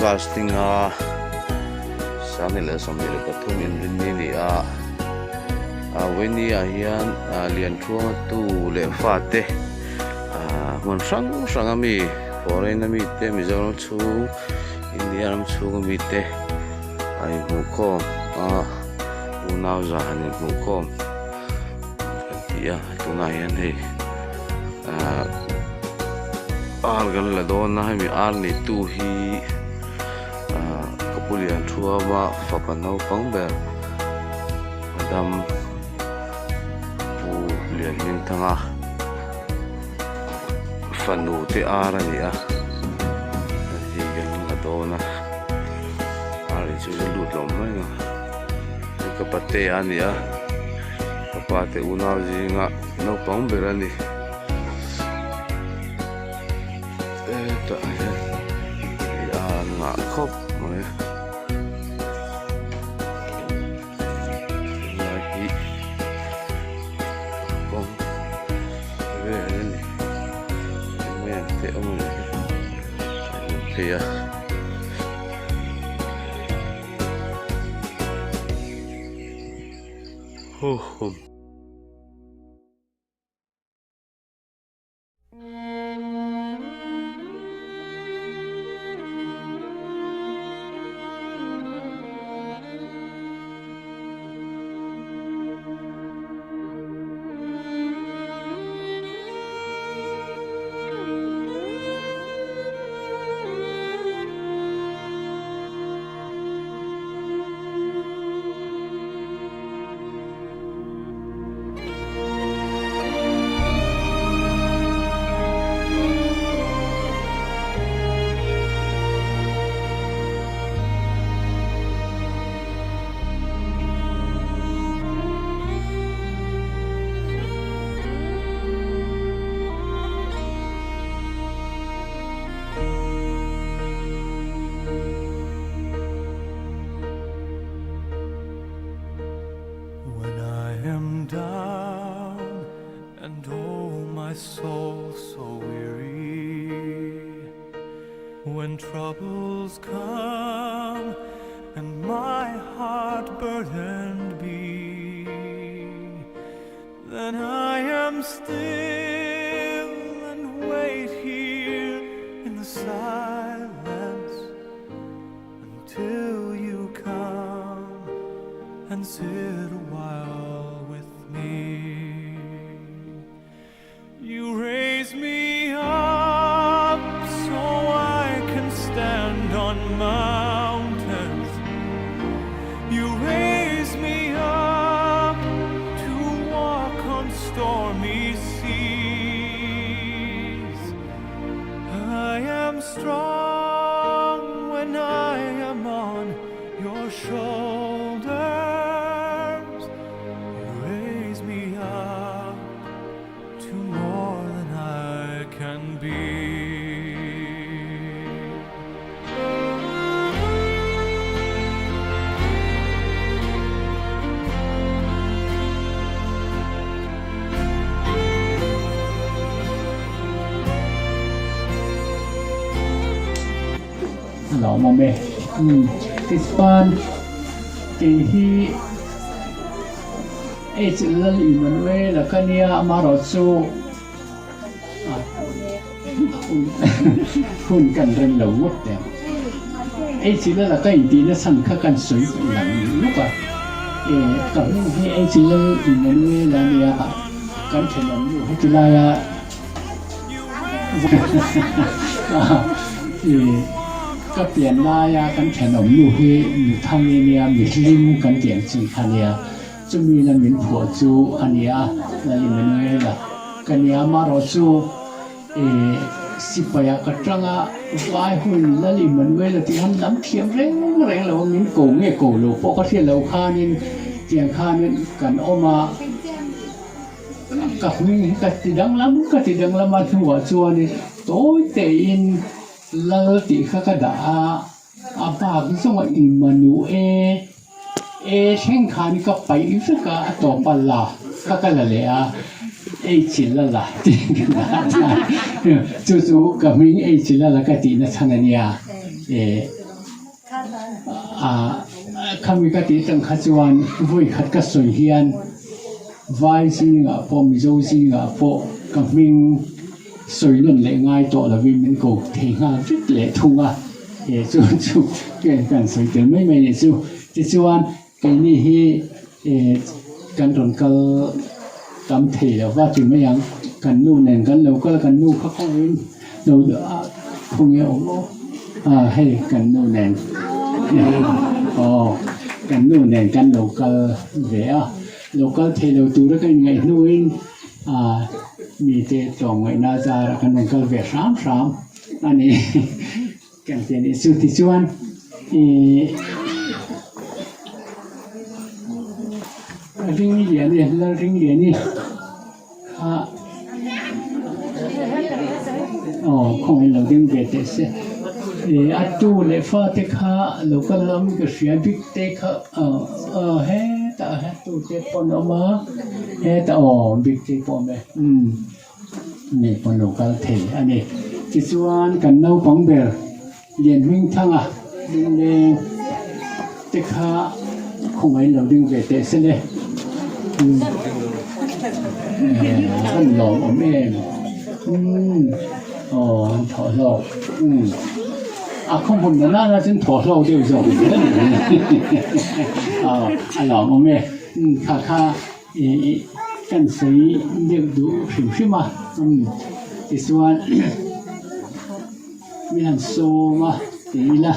August ni nga 2023 inrinni a ni a ah vawiini ah hian ah Lianṭhuanga tu leh fate ah hmun hrang hrang a mi foreign a mi te Mizoram chhung India ram chhung a mi te a inhmuhkhawm a unau za han inhmuhkhawm kan ti a tunah hian hei ahh ar kan la dawn a hemi ar neitu hi ahh ka pu lian thuama fapa naupang ber Adam pu lian hming thanga fanu te ar a ni a hei kan la dawn a ar hi chu a lut lo mai ang a hei ka pate a ni a ka pa te unau zinga naupang ber a ni hetah hian ar ngah khawp mai. Tunlai hi kawng vel a ni eng ang te awm a ni a hmuh theih a. When I am down and oh my soul so weary When troubles come and my heart burdened be Then I am still and wait here in the silence Until you come and sit a while with me. You raise me up so I can stand on mountains. You raise me up to walk on stormy seas. I am strong when I am on your shoulders. You raise me up to more than I can be. A lo awm e. Umm tichuan kei hi H Lal Emmanuel-a ka nia amaherawhchu hun kan rem lo ngawt teh ang. H Lal-a ka intihna chhan kha kan sawi lang lawk a, ka hming hi H Lal Emmanuel-a nia kan thenawm nu heti laia Ka pian laia kan thenawm nu hi Nuthangi nia mihlim kan tih ang chi kha nia, chumi la min phuah chu a nia Lal Emmanuel-a ka nia amaherawh chu sipaia ka tanga vai hun Lal Emmanuel-a tih han lam thiam reng reng lo a, min ko nge ko lo pawh ka hriat loh khanin tiang khanin kan awm a. Ka hming hi ka ti danglam ka ti danglam a hnuah chuanin tawi tein lal tih kha ka dah a, a bak zawng a Immanuel e thleng khan ka paih vek a, a tawp a la kha ka la leh a, ei chi la la tih ka dah a, chu chu ka hming ei chi la la ka tihna chhan a nia e. Khami ka tih tang kha chuan vawi khat ka sawi hian vai zingah pawh Mizo zingah pawh ka hming sawi nawn leh ngai tawh lovin min ko thei nghal vek leh thung a, chu chu kan sawi tel mai mai nih chu. Tichuan keini hi kan rawn kal tam thei lo va ti mai ang, kan nu nen kan lo kal a, kan nu kha khawngin lo khawnge awm aw a hei kan nu nen aw kan nu nen kan lo kal ve a, lo kal thei lo tura ka inngaih hnuin ah mite tlawmngaihna zarah kan rawn kal ve hram hram a ni. Kan ti a nih chu tichuan ih Ringliani Lalringliani kha aw khawngaih lo ding ve teh se ih a tu leh fa te kha lo kal awm ka hria bik te kha aw aw hetah a tu te pawh an awm a hetah aw bik te pawh a awm e umm. Nei pawn lo kal thei a ni. Tichuan kan naupang ber Lianhmingthanga lungleng te kha khawngaih lo ding ve teh se le. Kan lawm awm em? Umm aw an thawh hlawk. Umm a khaw hmun na nana chuan thawh hlawk deuh zawk a ni aw a lawm awm e. Umm kha kha. Ih kan sawi deuh duh hrim hrim a umm tichuan min han sawm a ti ila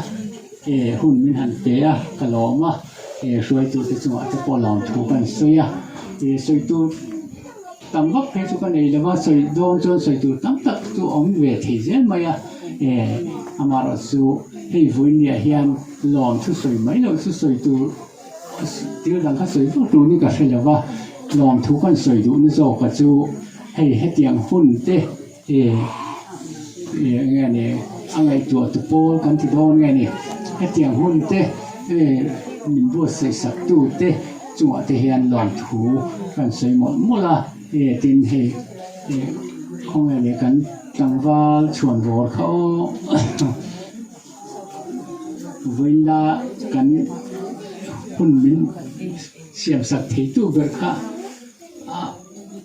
eh hun min han pe a ka lawm a eh hruaitute chungah te pawh lawm thu kan sawi a ih sawi tur tam vak phei chu ka nei lo va sawi dawn chuan sawi tur tam tak chu a awm ve thei zel mai a eh amaherawhchu hei vawiin hian lawm thu sawi mai loh chu sawi tur. Thil dang kha sawi vak turin ka hre lo va, lawmthu kan sawi duhna zawka chu hei hetiang hun te ih ih nge ni a ngaihtuah tu pawl kan ti dawn nge ni hetiang hun te ih min buatsaih sak tu te chungah te hian lawmthu kan sawi mawlh mawlh a ih tin hei ih khawnge leh kan tlangval chhuan vawr kha aw. Vawiinla kan hun min siam sak thei tu ber kha a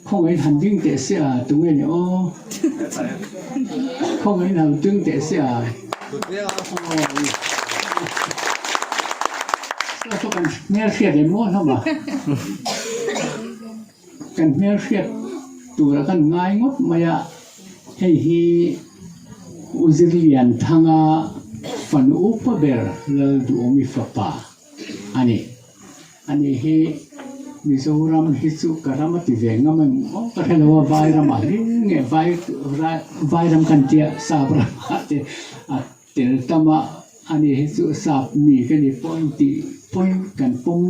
khawngaihin han ding teh se a tunge ni aw khawngaihin han ding teh se a aw kan hmelhriat em maw hlawm a kan hmelhriat tura kan ngai ngawt mai a hei hi. U Zirlianthanga fanu upa ber Lalduhawmi fapa a ni. Ani hi Mizoram hi chu ka ram a ti ve ngam em aw ka hre lo a, vai ramah hlir nge vai vai ram kan tia sap ramah te a tel tam a, ani hi chu sap mi ka ni pawh a intih pawhin kan pawm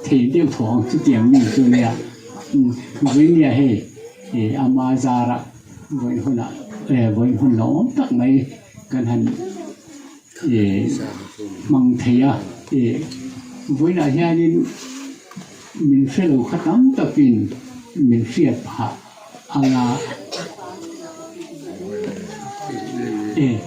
thei deuh tho ang chutiang mi chu nia. Vawinia hei ih ama zarah vawiin hunah eh vawiin hun lo awm tak mai kan han ih hmang thei a ih vawiinah hianin min hre lo kha tam takin min hriat phah ang a eh.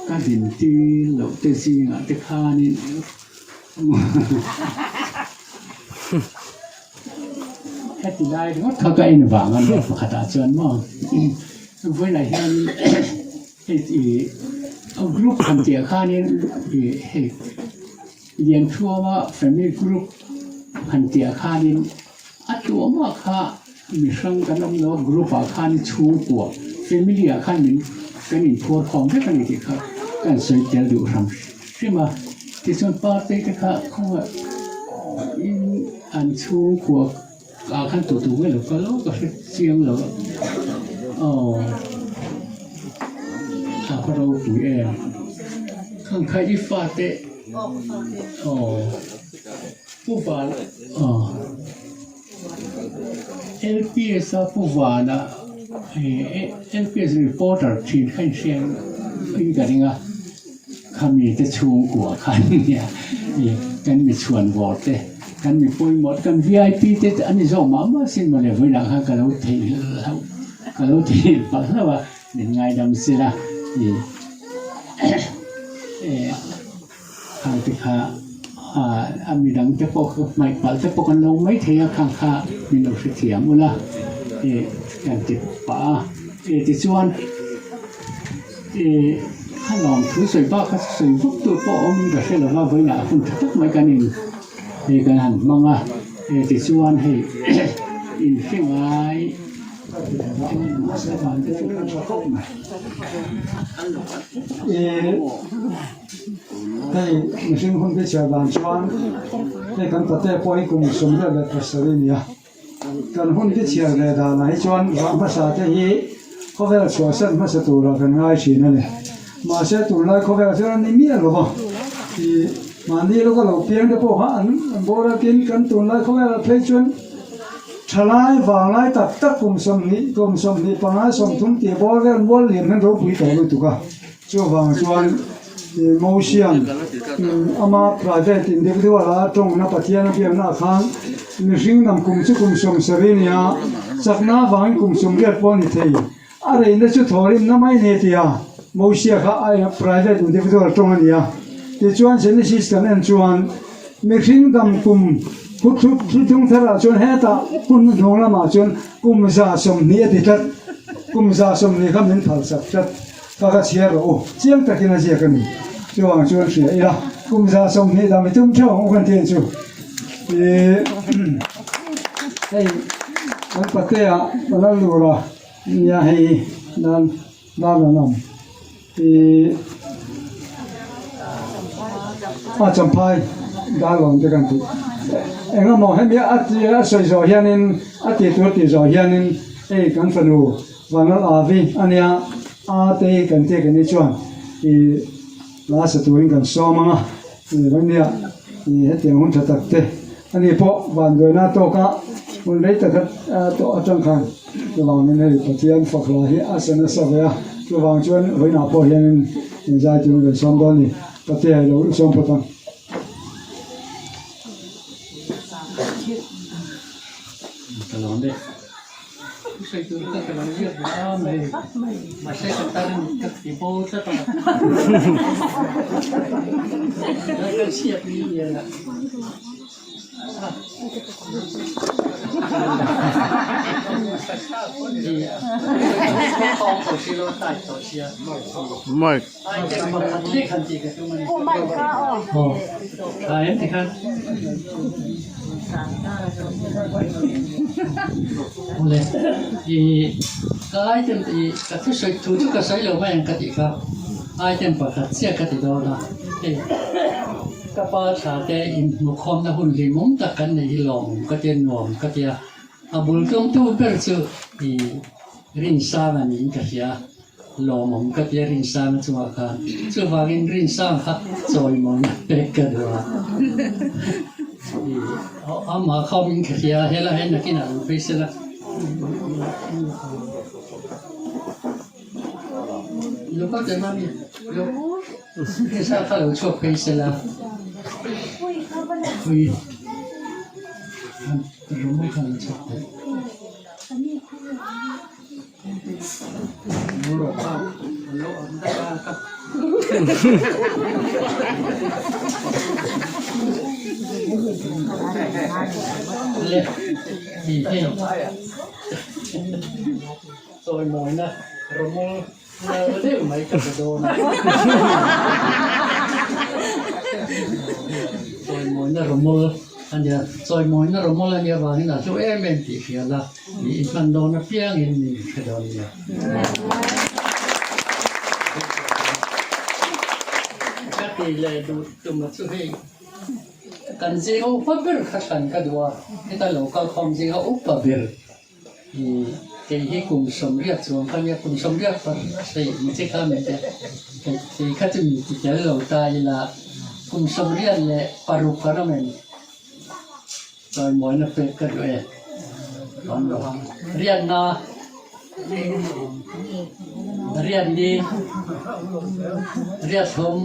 Ka din tir loh te zingah te khanin heti lai ringawt kha ka en vang a nia pakhatah chuan maw vawilah hianin hei ih group han tih ah khanin ih hei Lianchhuama family group han tih ah khanin a tuahmah kha Mi hrang kan awm lo a, group ah khan chhungkua, family ah khan min kan inphuar khawm vek a ni tih kha ka han sawi tel duh hram hrim a. Tichuan party te kha khawngaih in an chhungkua ah khan tu tu nge lo kal aw ka hre chiang lo a, aw a va ropui em. Khang kha i fate aw pu val aw. LPS a pu vana LPS reporter thin kha inhriat in ka ring a khami te chhungkua kha ania kan mi chhuan vawr te kan mi pawimawh kan vip te an ni zawk mah mah sin mawle vawiinah khan ka lo theih hlauh ka lo theih palh hlauh a min ngaidam sela. Khang te kha a midang te pawh kha hmaih palh te pawh kan lo mai thei a khang kha min lo hrethiam ula ih kan ti pah a ih tichuan ih a lawm thu sawi bak kha sawi vak tur pawh a awm in ka hre lo va vawiinah hun tha tak mai kan in ih kan han hmang a ih tichuan hei inhre ngai. Hei mihring hun te chhiar dan chuan hei kan pate pawh hi kum 27 a ni a, kan hun te chhiar ve danah hi chuan vah hmasa te hi khawvel chhuahsan hmasa turah kan ngai thin a ni. Mahse tunlai khawvel chuan an ni miah lo va, ih mahni lawka lo piang te pawh kha an bawr a tin kan tunlai khawvelah phei chuan thalai vanglai tak tak kum 20 kum 25 30 tih bawr vel mual lian hian ropui tawh lutuk a. Chuvang chuan Mosian ama private individual a tawngna Pathian a biakna ah khan mihring nam kum chu kum 70 a ni a, chakna avangin kum 80 pawh a ni thei. A reina chu thawhrimna mai a ni a ti a, Mosia kha a private individual tawng a ni a. Tichuan Genesis kan en chuan mihring dam kum thuthlung tharah chuan hetah hun hnuhnung lamah chuan kum 120 a ti tlat, kum 120 kha min phalsak tlat. Ka ka chhiar rawh u, chiang takin a ziak a ni. Chuvang chuan hria ila, kum 120 dang i tum theuh ang u kan tih chu. Ih hei kan patea ka lal dur a, nia hei dan dan an awm. Ih a champhai dar lawm te kan tih. Engemaw hemi a a sawi zawh hianin a tih tur tih zawh hianin hei kan fanu Vanlal Avi a nia, a te hi kan tih kan ni chuan ih la sa turin kan sawm ang a, ih ania ih hetiang hun tha tak te a ni pawh vanduaina tawka hun rei taka tawh atang khan chuvangin hei Pathian fak hla hi a sa nasa ve a, chuvang chuan vawiinah pawh hianin inzai turin kan sawm dawn a ni, Patea i lo sawm phawt ang. Mic. Awle ih ka item ih ka thusawi thu chu ka sawi lo mai ang ka tih kha item pakhat chiah ka ti dawn a hei ka pa thla te inhmukhawmna hun hlimawm tak kan nei hi lawmawm ka tia nuam ka tia a bul tumtu ber chu ih Rinsanga niin ka hria. Lawmawm ka tia Rinsanga chungah khan chuvangin Rinsanga kha chawimawina pek ka duh a. Amah kha awmin ka hria a, helai hian nakinah lo phei sela. Lo kal teh mami, lo Rinsanga kha lo chhuak phei sela. Ui, Romo kha lo chhuak teh. Chawimawina rawmawl nal deuh mai ka hre dawn a. Chawimawina rawmawl a nia, chawimawina rawmawl a nia vangin a hlu em em tih hria la. I inhman dawn apiangin min hre dawn nia. Ka ti leh duh tuma chu hei kan zinga upa ber kha hran ka duh a, heta lo kal khawm zinga upa ber i kei hi kum 80 chuang ka nia, kum 80 par hei ni che kha min tia, kei kha chu min ti tel lo ta ila kum 86 kan awm em? Chawimawina pek ka duh e. Riatna Riatni Riathlum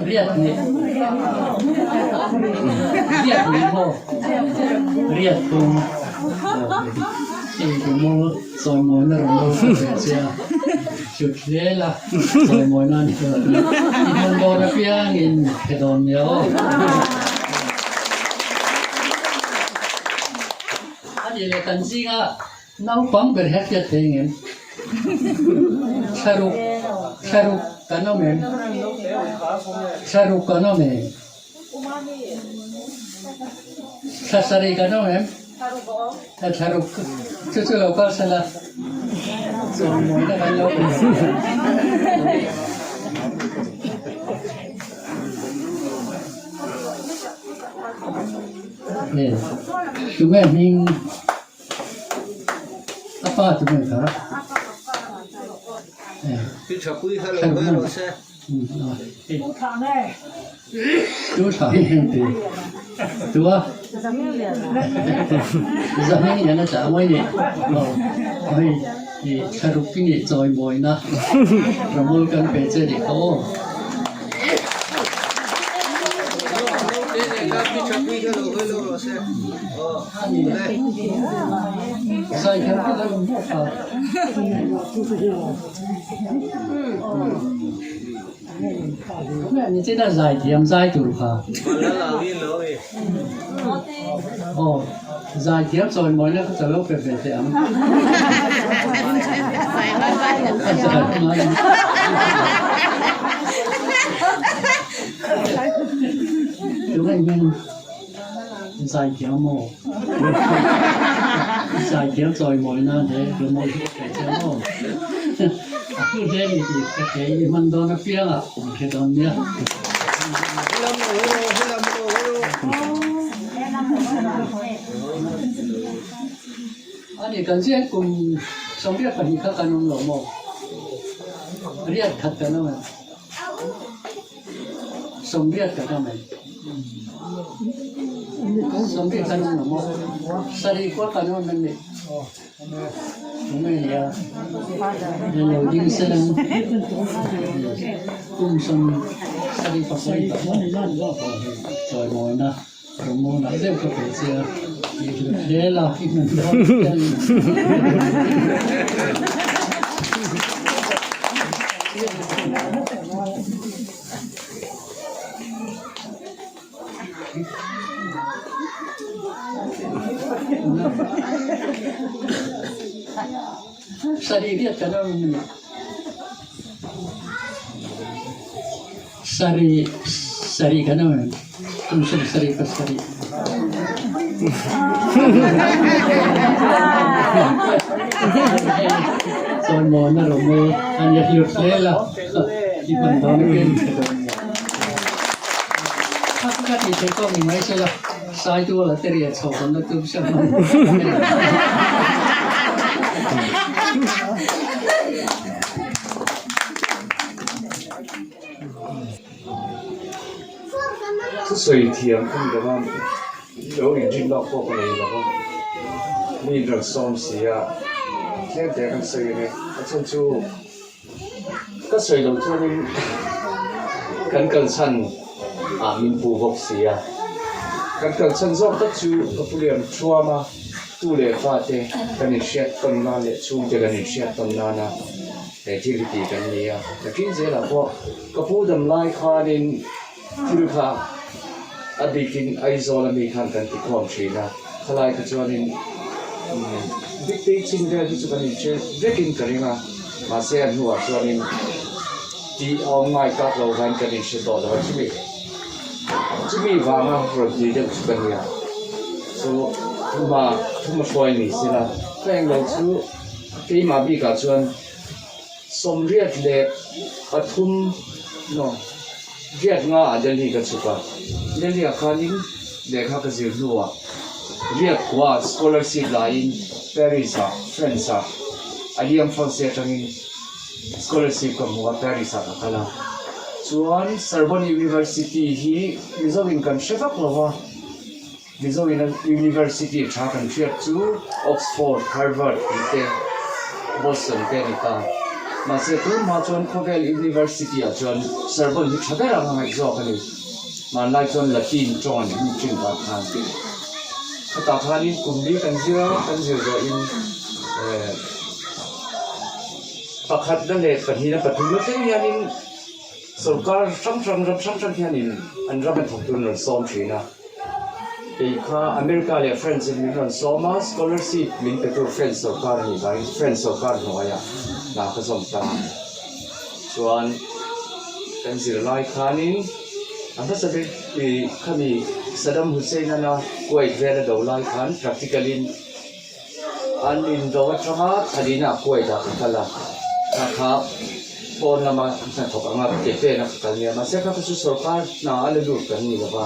Riatni Riatni maw Riathlum Hei rawmawl chawimawina rawmawl ka pe che a. Hlut hle la, chawimawi nan i hman dawn apiangin hre dawn nia aw. A nih leh kan zinga naupang ber hi a hriat thei ngem? Thlaruk, thlaruk kan awm em? Thlaruk kan awm em? Thla sarih kan awm em? Thlaruk chu chu lo kal sela chawngmawina kan lo pe ang. Tunge hming a pa tunge kha? Ni chin a zai thiam zai tur kha. Aw, zai thiam chawi mawina kha ka lo pe ve teh ang. Tunge hian zai thiam maw? Zai thiam chawi mawina he lumawi hi ka pe che maw? A hlu hle ni tih ka hria i hman dawn apiangah min hre dawn nia. Ani kan ziah kum 22 kha kan awm lo maw? Riat khat kan awm em? 80 kan awm em? 80 kan awm lo maw? Sarih kua kan awm em ni? Lo ding selang kum 74 chawimawina Ramona deuh ka pe che a i hlut hle la i hmun dawn hian. Sarih riat kan awm a ni. Sarih sarih kan awm em? Kum 77. Chawimawn a rawm e, an i hlut hle la, i hman dawn apiang in hre dawn nia. Kha ka tih theih tawk ni mai sela, Saitual a te riah chho kan la tum sia hman. Thusawi thiam ka ni lova, lo inrin lawk pawh ka nei lova, mi in rawn sawm si a, tlem te kan sawi ang e, a chhan chu ka sawi loh chuanin kan kalchhan ah min pu bawk si a, kan kalchhan zawk tak chu ka pu lian thuam a, tu leh fate kan inhriat tawn nan leh chhungte kan inhriat tawn nana he thil hi tih kan ni a, nakin zelah pawh ka pu dam lai khanin thil kha a bikin Aizawl ami khan kan ti khawm thin a, khalai kha chuanin Diktei chin vel hi chu kan inhre vekin ka ring a, mahse a hnuah chuanin tih a awm ngai tak lo khan kan inhre tawh lo a, chumi chumi vanga rawn ti deuh chu ka nia, chu thuma thuma hruai ni sela ka englo chu keimah bikah chuan. 83 no riat nga ah Delhi ka chhuk a, Delhi ah khanin lehkha ka zir hnuah riat khua ah scholarship laiin Paris ah France ah Alliance Francaise atangin scholarship ka hmu a Paris ah ka kal a, chuan Sorbonne University hi Mizo in kan hre vak lo va, Mizo in University tha kan hriat chu Oxford, Harvard tih te, Boston te a ni ta. Mahse tun hma chuan khawvel University ah chuan Sorbonne hi tha ber ang a ngaih zawk a ni. Hmanlai chuan Latin tawng an hming thin vang khan. Khatah khanin kum li kan zir a, kan zir zawhin eh. Pakhatna leh pahnihna pathumna thleng hianin sorkar hrang hrang ram hrang hrang hianin an ram a thawk tur an rawn sawm thin a. Kei kha America leh France in min rawn sawm a, scholarship min pe tu French sorkar a nih vangin French sorkar hnuaiah hna ka zawm ta. Chuan kan zirlai khanin a hmasa ber ih khami Saddam Hussein ana Kuwait vel a do lai khan practical in An indo atanga thalina Kuwait ah ka kal a, kha kha pawn lama hnathawk anga ke pen a ka kal nia, mahse kha kha chu sorkar hna a la lut kan ni lova,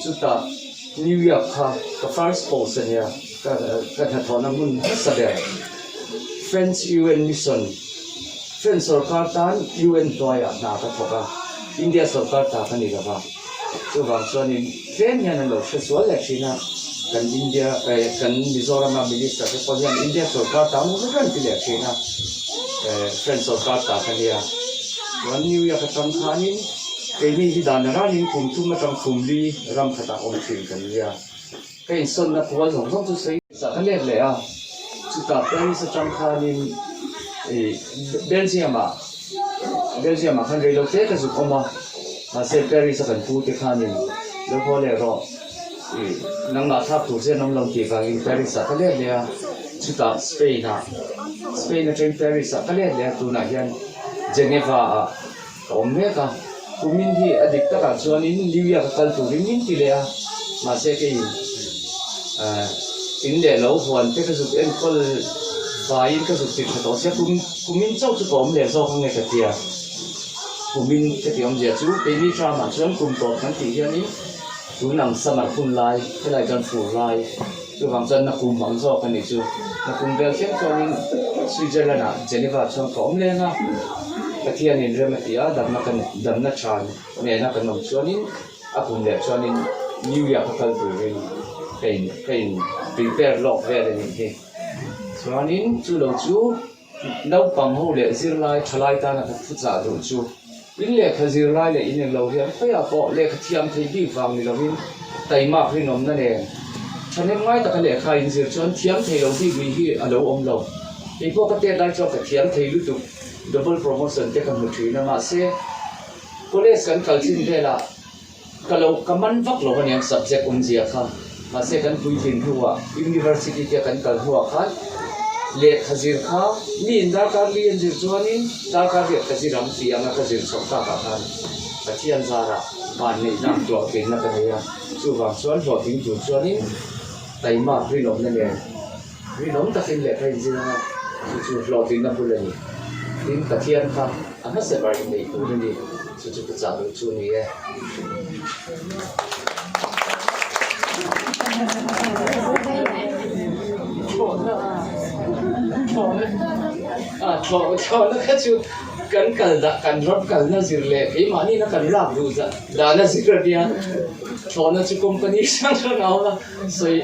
chutah New York kha ka first post a nia, ka ka hnathawhna hmun hmasa ber French UN mission, French sorkar tan UN hnuaiah hna ka thawk a, India sorkar ta ka ni lova. Chuvang chuanin tlem hian an lo hre sual leh thin a, kan India eh kan Mizorama Minister te pawh hian India sorkar ta maw vek an ti leh thin a, eh French sorkar ta ka nia. Chuan New York atang khanin keini hi dan ranin kum thum atang kum li ram khatah awm thin kan nia. Ka insawnna kual zawng zawng chu sawi sa ka let leh a, chutah Paris atang khanin ih Belgium ah Belgium ah khan reilo te ka zuk awm a, mahse Paris a kan pu te khanin lo haw leh rawh ih nangmah thlak tur che an awm lo tih vangin Paris ah ka let leh a, chutah Spain ah Spain atangin Paris ah ka let leh a tunah hian Geneva ah. Ka awm mek a, kumin hi a dik takah chuanin New York a kal turin min ti leh a, mahse keiin in leh lo huan te ka zuk enkawl vaiin ka zuk ti tha tawh sia, kum kumin chauh chu ka awm leh zawk ange ka tia, kumin ka ti awmzia chu keini tramah chuan kum tawp kan tih hianin tun ang summer hun lai helai chuan fur lai chuvang chuan na kum ang zawk a nih chu, na kum vel thleng chuanin Switzerland ah Geneva chuan ka awm leng a, Pathianin rem a ti a, damna kan damna tha nena kan awm chuanin a kum leh chuanin New York a kal turin ka in ka in prepare lawk vel a nih hi. Chuanin chu lo chu naupang ho leh zirlai thalai tana ka thuchah duh chu in lehkha zirlai leh in englo hian khawiah pawh lehkha thiam thei bik vang ni lovin taimak rinawmna nen thahnem ngai taka lehkha in zir chuan thiam thei lo bik nih hi a lo awm lo. Keipawh ka tet lai chuan ka thiam thei lutuk. Double promotion te ka hmu thin a mahse college kan kal chin velah ka lo ka man vak lo aniang subject awmzia kha mahse kan puitlin hnuah university te kan kal hnuah khan lehkha zir kha mi in darkar li an zir chuanin darkar riat ka zir ang tih anga ka zir chhoh takah khan Pathian zarah vanneihna tuahkehna ka nei a chuvang chuan hlawhtling tur chuanin taimak rinawmna nen Rinawm takin lehkha inzir anga chu chu hlawhtlinna bul a ni. Tin, Pathian kha a hmasa ber in neih tur a ni. Chu chu ka chah duh chu a ni e. Thlawhna kha chu kan kal dah kan ram kalna zir leh keimahni na kan lak duh dahna zir a nia. Thlawhna chu company hrang hrang a awm a. Sawi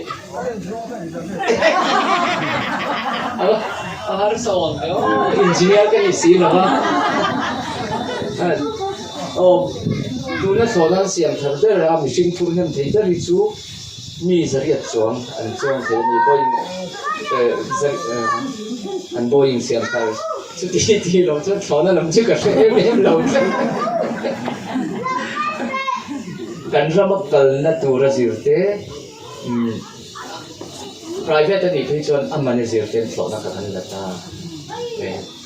a harsa awm hle aw engineer ka ni si lo va aw tuna thlawhna an siam thar ber a mihring phur hnem thei ber hi chu mi zariat chuang an chuang thei a ni Boeing an Boeing siam thar chuti tih loh chuan thlawhna lam chu ka hre em em lo tlat. Kan rama kalna tura zirte private a nih phei chuan a man a zirte an thlawhna kha kan la ta.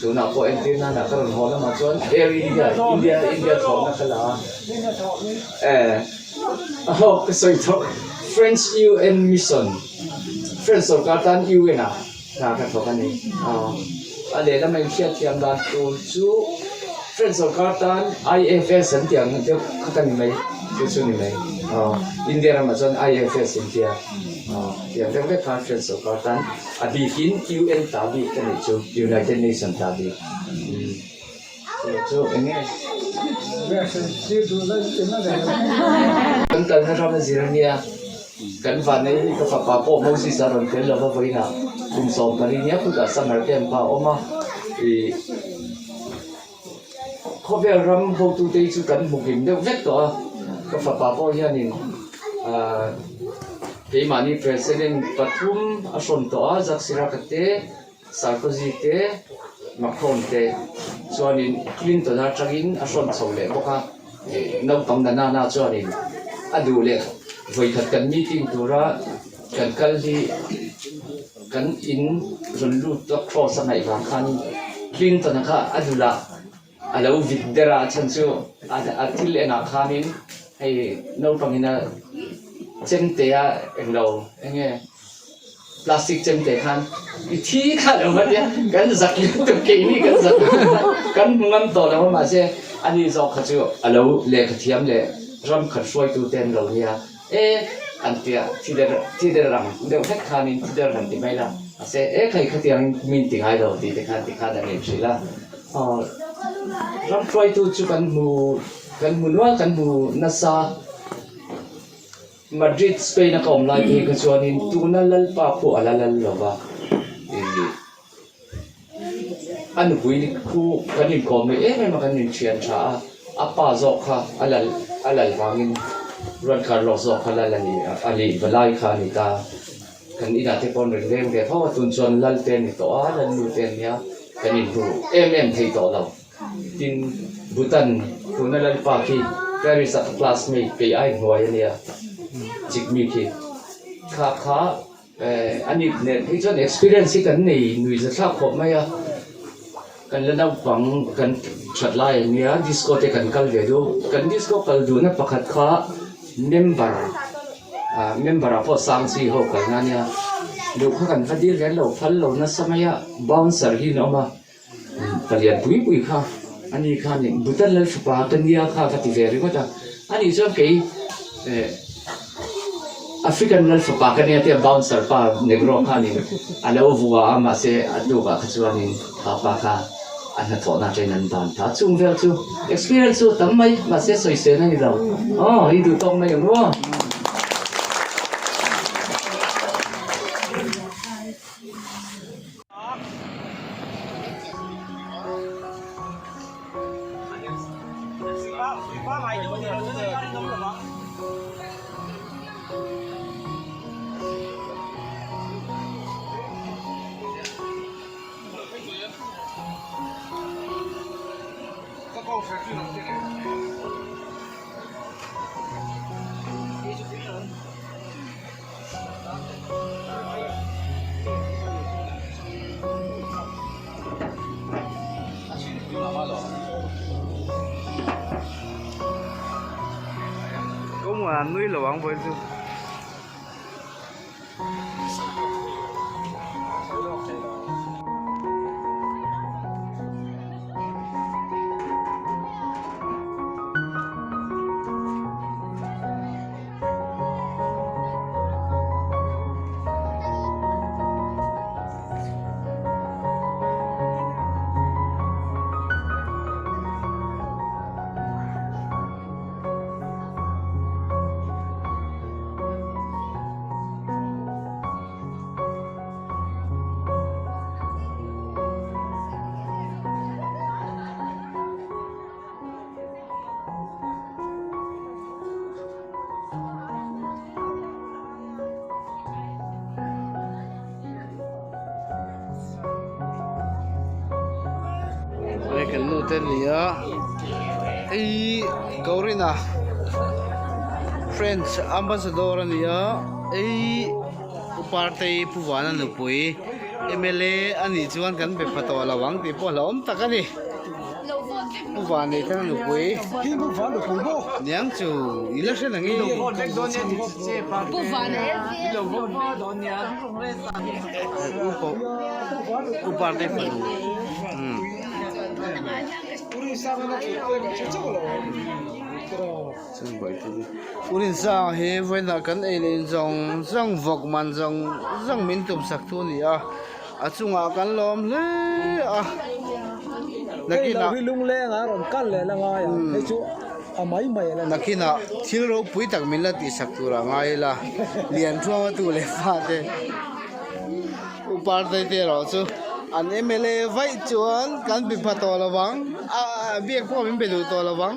Tunah pawh entir nana ka rawn haw lamah chuan Air India India India thlawhna kha la a. Aw ka sawi tawh French UN mission French sorkar tan UN ah hna ka thawk a ni. A lehlam a inhriatthiam dan tur chu French sorkar tan IFS an tih ang deuh kha ka ni mai, chu chu ni mai. India ramah chuan IFS an tia, tiang deuh vek khan French sorkar tan a bikin UN ta bik ka nih chu, United Nation ta bik. Chu chu eng nge? Kan kalna ram a zir ania. Kan vanei hi ka fapa pawh Moses a rawn tel lova vawiinah kum 14 nia kutah summer camp a awm a, ih khawvel ram hotute hi chu kan hmu hlim deuh vek tawh a, ka fapa pawh hianin ah keimahni president pathum a hrawn tawh a, Jacques Chirac te, Sarkozy te. Macron te chuanin Clinton atangin a hrawn chho leh bawk a, naupang na nana chuanin a duh leh vawikhat kan meeting tura kan kal hi kan in rawn lut a cross a ngaih vang khanin Clinton a kha a dulah a lo vit der a, a chhan chu a thil engah khanin hei naupangin a chemte a englo enge plastic chemte khan i thi kha lo va tia kan zak lutuk keini kan zak lutuk a kan hmu ngam tawh lo a mahse ani zawk kha chu a lo lehkha thiam leh ram khat hruaitu te an lo nia e an tia thi der thi der ang deuh hlek khanin thi der han ti mai la mahse e khai khatiangin min ti ngai lo tih te khan tikhan an inhrilh a. Ram hruaitu chu kan hmu kan hmu nual kan hmu nasa Madrid Spain a ka awm lai phei kha chuanin tuna Lalpa khu a la lal lo va ih a nupui khu kan inkawm leh em em a kan inthian tha a a pa zawk kha a lal a lal vangin Juan Carlos zawk kha lal a ni a nih valai kha a ni ta. Kan inah te pawh an rawn leng ve fo a, tun chuan lal te a ni tawh a, lal nu te an nia, kan inhmu em em thei tawh lo. Tin, Bhutan tuna lalpa khi Paris a ka classmate kei ai hnuai a nia, Jigme khi. Kha kha a ni nen phei chuan experience hi kan nei nui za thlak khawp mai a, kan la naupang kan that lai an nia, disco te kan kal ve duh, kan disco kal duhna pakhat kha member. Ah member ah pawh sang chi ho kalna ania luh kha kan va dil reng lo phal lo nasa mai a bouncer hi an awm a palian pui pui kha ani khanin Bhutan lal fapa ka nia kha ka ti ve ringawt a ani chuan kei eh African lal fapa ka nia tia bouncer pa negro khanin a lo vua a mahse a tlukah kha chuanin kha pa kha a hnathawhna atangin an ban ta chung vel chu experience chu a tam mai mahse sawisel a ni lo aw i duh tawk mai ang aw. Nui lo ang vawiin chu. Hei kan nu te ani a hei Gorina French ambassador a ni a hei u Partei Pu Vana nupui mla a nih chuan kan be pha tawh lo ang tih pawh hlauhawm tak a ni Pu Vanei thana nupui niang chu i la hre nang i U Partei fanu Urinsanga hi vawiinah kan ei leh in zawng zawng vawk man zawng zawng min tum sak thu a ni a a chungah kan lawm hle a nakinah nakinah thil ropui tak min la tih sak tur a ngai ila lian thuam a tu leh fate. U Partei te erawh chu an mla vaih chuan kan be pha tawh lo vang a biak pawh min be duh tawh lo vang.